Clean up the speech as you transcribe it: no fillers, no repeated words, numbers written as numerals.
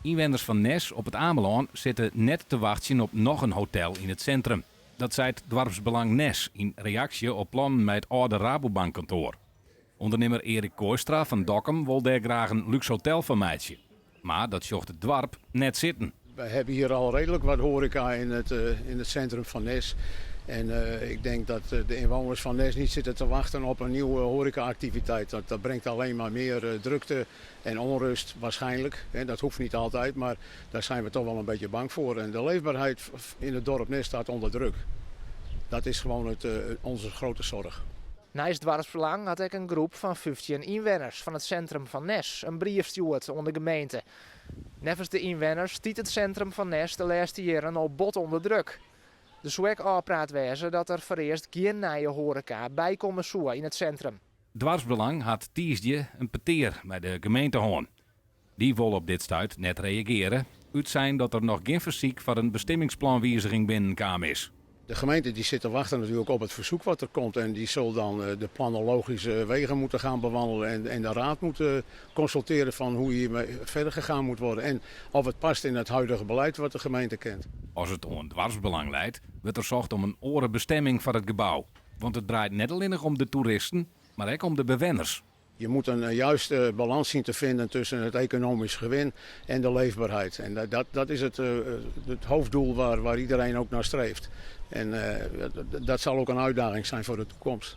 Ynwenners fan Nes op It Amelân sitte net te wachtsjen op noch in hotel yn it sintrum. Dat seit Doarpsbelang Nes yn reaksje op plannen mei it âlde Rabobankkantoar. Undernimmer Erik Kooistra fan Dokkum wol dêr graach in lúks hotel fan meitsje. Mar dat sjocht it doarp net sitten. We hebben hier al redelijk wat horeca in het centrum van Nes. En ik denk dat de inwoners van Nes niet zitten te wachten op een nieuwe horeca-activiteit. Dat brengt alleen maar meer drukte en onrust waarschijnlijk. Dat hoeft niet altijd, maar daar zijn we toch wel een beetje bang voor. En de leefbaarheid in het dorp Nes staat onder druk. Dat is gewoon onze grote zorg. Neist Doarpsbelang hat ek in groep fan 15 ynwenners fan it sintrum fan Nes in brief stjoerd oan de gemeente. Neffens de ynwenners stiet it sintrum fan Nes de lêste jierren al bot ûnder druk. Der soe ek ôfpraat wêze dat der foarearst gjin nije hoareka bykomme soe yn it sintrum. Doarpsbelang hat tiisdei in petear mei de gemeente hân. Dy wol op dit stuit net reagearje, útsein dat der noch gjin fersyk foar in bestimmingsplanwiziging binnenkaam is. De gemeente die zit te wachten natuurlijk op het verzoek wat er komt en die zal dan de planologische wegen moeten gaan bewandelen en de raad moeten consulteren van hoe hiermee verder gegaan moet worden en of het past in het huidige beleid wat de gemeente kent. As it oan Doarpsbelang leit, wurdt der socht om in oare bestemming foar it gebou. Want it draait net allinnich om de toeristen, mar ek om de bewenners. Je moet een juiste balans zien te vinden tussen het economisch gewin en de leefbaarheid. En dat is het hoofddoel waar iedereen ook naar streeft. En dat zal ook een uitdaging zijn voor de toekomst.